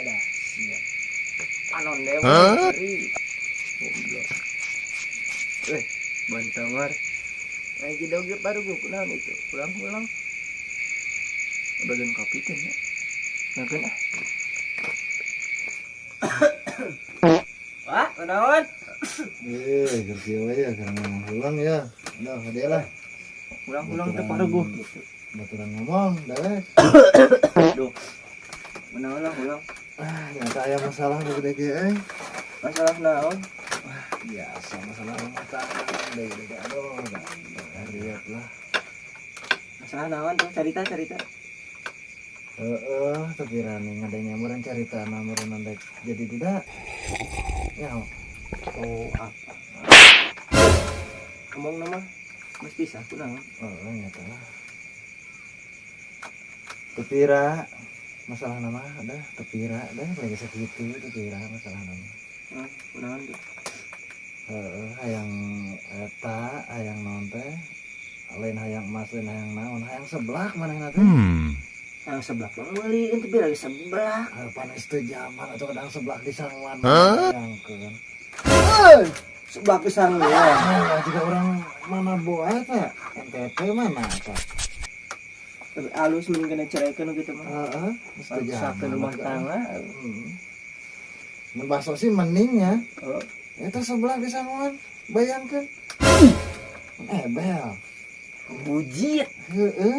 Dadah, siap. Panon dewa seri. Goblok. Eh, bantangar. Lagi doge baru gua kunaon itu. Pulang-pulang. Bagian kopi teh nya. Ngakeun ah. Wah, kunaon? Eh, kerja we ya karena pulang ya. Udah, hadiah lah. Pulang-pulang teh paruguh gitu. Baturan ngomong, dewek. Duh. Kunaon lah pulang. Ah, nyata aya masalah nu gede ge eh. Masalah naon? Biasa masalah rumah tangga, gede aduh, udah lihat lah. Masalah naon tuh, cerita cerita. Heeh, tapi rani ngadanya meureun carita na meureun dek jadi duda. Ya, Oh, apa? Ngomong nama mesti sah kunaon? Oh, nyata lah. Tepira masalah nama ada tepira dah lagi segitu tepira masalah nama. Nah, kunaon tuh? Heeh, hayang eta, hayang naon teh? Lain hayang emas, lain hayang naon, hayang seblak manehna teh. Yang seblak mah meuli ente lagi seblak. Ah, panas teu zaman atau kadang seblak di sanguan hayangkeun. Eh, seblak pisan ya. Ah, jika orang mana boa eta? NTT mana eta? Lebih alus mending kena ceraikan gitu mah. Heeh, geus teu Rusakeun zaman rumah atuh. Tangga. Mun bakso sih mending ya. Oh, Eta seblak di sanguan, bayangkeun. Ebel. Bujit. Heeh.